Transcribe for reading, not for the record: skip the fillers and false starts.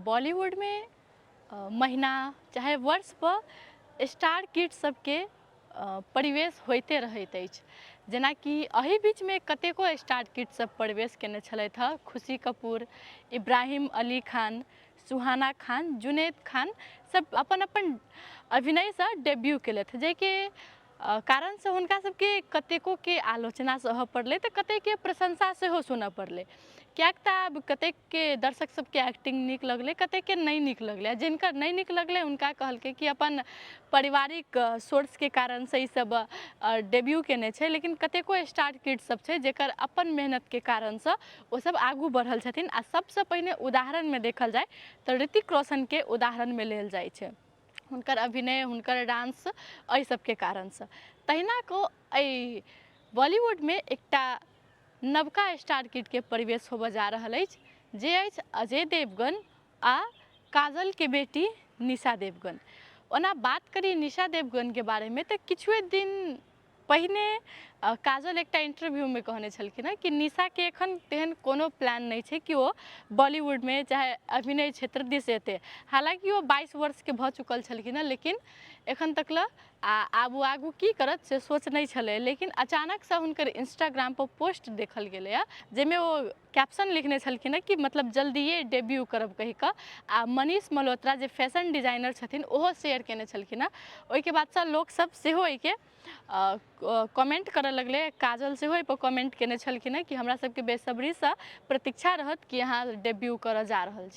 बॉलीवुडमे महीना चाहे वर्षपर स्टार किड सबके परिवेश होइते रहैत अछि। जेनाकि एहि बीचमे कतेको स्टार किड सब प्रवेश कयने छलथि हँ। खुशी कपूर, इब्राहिम अली खान, सुहाना खान, जुनैद खान सब अपन अपन अभिनयसँ डेब्यू केलथि, जाहिके कारणसँ हुनका सबके कतेकोके आलोचना सहऽ पड़लै तऽ कतेकके प्रशंसा सेहो सुनऽ पड़लै, किएक तऽ आब कतेकके दर्शक सबके एक्टिंग नीक लगलै, कतेकके नहि नीक लगलै। आओर जिनकर नहि नीक लगलै हुनका कहलकै कि अपन पारिवारिक सोर्सके कारणसँ ई सब डेब्यू केने छै, लेकिन कतेको स्टार किड सब छै जेकर अपन मेहनतके कारणसँ ओ सब आगू बढ़ल छथिन। आओर सबसँ पहिने उदाहरणमे देखल जाइ तऽ ऋतिक रोशनके उदाहरणमे लेल जाइ छै, हुनकर अभिनय, हुनकर डांस, एहि सबके कारणसँ। तहिना कऽ एहि बॉलीवुडमे एकटा नवका स्टार किडके परिवेश होबऽ जा रहल अछि, जे अछि अजय देवगन आ काजलके बेटी निशा देवगन। ओना बात करी निशा देवगनके बारेमे तऽ किछुए दिन पहिने काजल एकटा इंटरव्यूमे कहने छलखिन हँ कि निशाके एखन तेहन कोनो प्लान नहि छै कि ओ बॉलीवुडमे चाहे अभिनय क्षेत्र दिस एतै। हालाँकि ओ 22 वर्षके भऽ चुकल छलखिन हँ, लेकिन एखन तक लए आब ओ आगू की करत से सोच नहि छलै। लेकिन अचानकसँ हुनकर इंस्टाग्रामपर पोस्ट देखल गेलैए, जाहिमे ओ कैप्शन लिखने छलखिन हँ कि मतलब जल्दिए डेब्यू करब कहि कऽ, आ मनीष मल्होत्रा जे फैशन डिजाइनर छथिन ओहो शेयर केने छलखिन हँ। ओहिके बादसँ लोकसब सेहो एहिके कमेंट करऽ लगलै। काजल सेहो एहिपर कमेंट केने छलखिन हँ कि हमरा सबके बेसब्रीसँ प्रतीक्षा रहत कि अहाँ डेब्यू करऽ जा रहल छी।